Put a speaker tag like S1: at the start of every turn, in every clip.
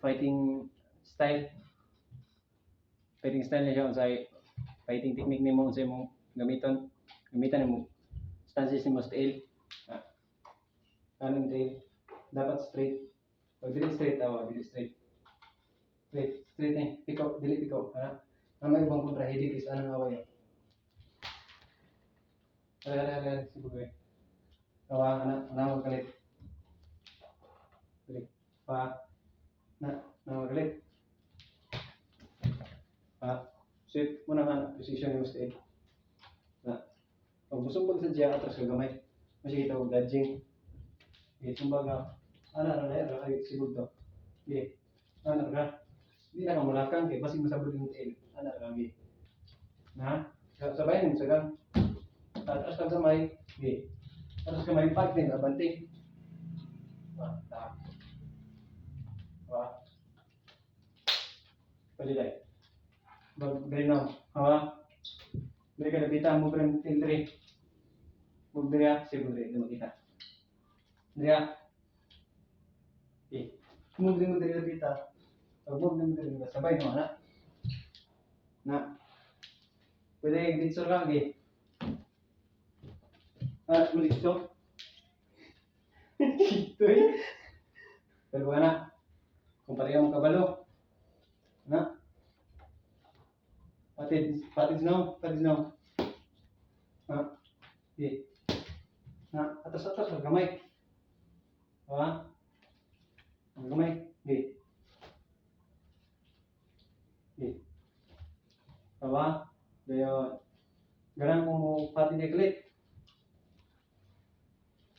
S1: Fighting style. Fighting style na siya, unsay fighting technique nimo, unsay imong gamiton. Gamitan nimo stances nimo sa tail. Ah. Anong tail? Dapat straight. Pag dili straight, awa, dili straight. Straight, straight eh. Piko, dili piko. Ha? Ang may ibang kontra hilig is anong away. Are, are, are, are, sige eh. Awa, ana, ana magalit. Dili. Pa, na, na magalit. Pa, sweep mo na nga, precision yung tail. Na. Pag musumbag sa diya, atras ka gamay. Masige tawag dodging. Okay, sumbag ka. Ana, ana, ana, ay, sigod to. Okay. Ana ka. Di na ka mulakang, kay basig masabot yung tail. Ana ka, okay. Na? Sabay mo, sagang. Atras ka gamay. Okay. Atras kamay, pag din, abante. Wa, ta. Wa. Pwede dai. Bag, diri na. Hawa. Diri ka napita mo rin tail diri. Move diri ah, sige diri, di makita. Diri ah. Okay. Move din mo diri napita. Pag move din mo diri, sabay no ana. Na. Pwede dito ka, okay. Ah, muli dito. Dito eh. Pero ana. Kung pareho mo kabalo. Na. Patid, patid no, patid no. Ha. Okay. Na, atas atas ang gamay. Ha? Ang gamay. Okay. Okay. Tawa. Dayon. Garang mo mo patid ni kalit.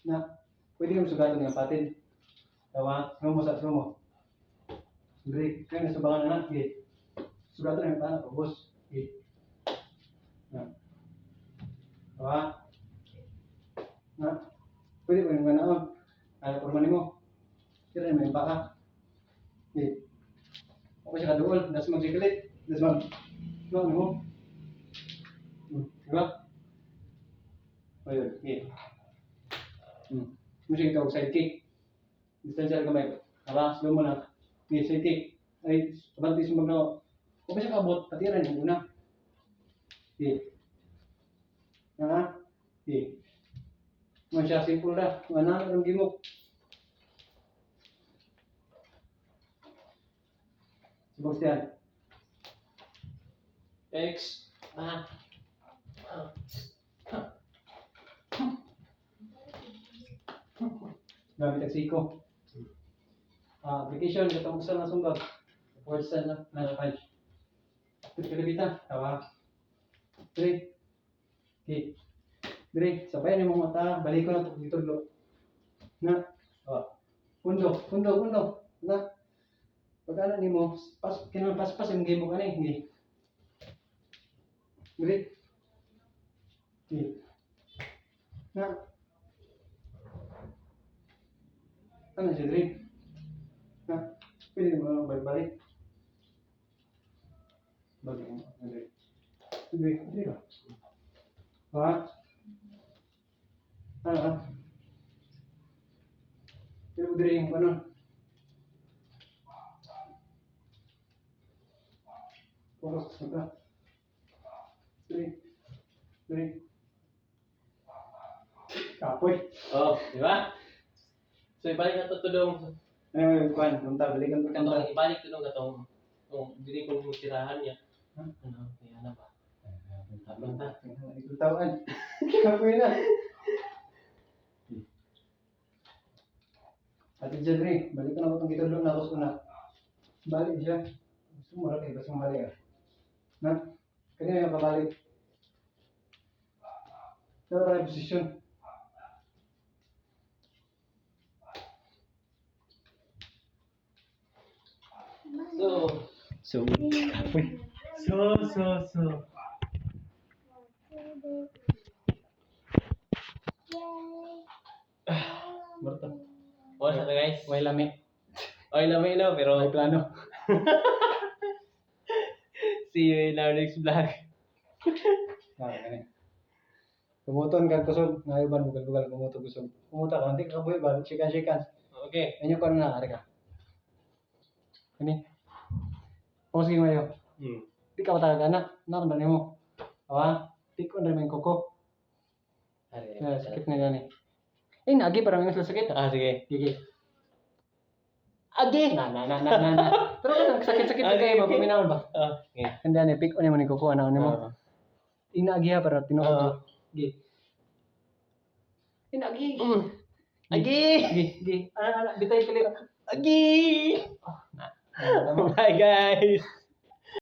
S1: Na, pwede ka sugatan ng patid. Tawa, slow mo sa slow mo. Break. Kaya nasubangan na. Okay. Sugatan ng pana, ubos. Okay. Na. Tawa. Na. Pwede pa yung ganaon. Ay, porma nimo. Kira mo yung paa. Okay. Okay siya kaduol. Das magsikilit. Das mag... No, ano mo? Diba? Ayun, okay. Mo siya tawag side kick. Distansya kamay. Tara, slow mo lang. Okay, side kick. Ay, abante sumbag na. Kung pa siya kaabot, patiran yung una. Okay. Ha? Okay. Mo siya simple ra. Ana ang gimok. Sebastian.
S2: X. Ah.
S1: Gamit ang siko. Ah, application katong usa na sumbag. Forward stand na na punch. Three kalibita, tawa. Three. Okay. Dire, sabayan imong mata, balik ko na to gitudlo. Na. Oh. Pundo, pundo, pundo. Na. Pag ana nimo, pas kinahanglan paspas imong gimo kani, hindi. Dire. Okay. Na. Ano siya dire? Na. Pwede mo balik-balik. Balik mo. Dire. Dire, dire ka. Ha? Ano ka? Pero dire yung ano. Focus sa ka. Dire. Dire. Kapoy.
S2: Oh, di ba? So ibalik na to tudong.
S1: Ay, kuan, punta balikan ko
S2: Katong
S1: kanta.
S2: Ibalik tudong katong kung dili ko mo tirahan niya.
S1: Ha?
S2: Ano, kaya na ba?
S1: Punta. Tawan. Kapoy na. Ate Jedri, balikan ako itong gitudlo na ako sa una. Balik siya. Gusto mo rin, basta mali ah. Na? Kanina yung kabalik. Dapat tayo posisyon.
S2: So,
S1: So, kapoy.
S2: so.
S1: Barto.
S2: Wala na, guys.
S1: Way lami.
S2: Okay lami no, pero
S1: Way plano.
S2: See you in our next vlog.
S1: Ah, gani. Kumuton kag kusog, ngayo ban bugal-bugal kumuto kusog. Kumuta ka, hindi ka kabuhi ba? Chikan chikan.
S2: Okay.
S1: Inyo ko na ari ka. Kani. O sige, mayo. Di ka matawag ana. Naron na nimo. Awa, pikon ra may kuko.
S2: Are.
S1: Na sakit na gani. Eh, naagi para may sakit.
S2: Ah, sige.
S1: Gigi.
S2: Agi.
S1: Na na na na na na. Pero kung sakit-sakit na
S2: Ah,
S1: kayo,
S2: sige.
S1: mapaminawon ba?
S2: Ah, sige.
S1: Hindi ani pick on mo ni kuko ana nimo. Inaagi ha para tinuod. Gi. Inaagi.
S2: Agi.
S1: Gi, gi. Ana ana bitay kilit.
S2: Agi.
S1: Tama.
S2: Bye, guys.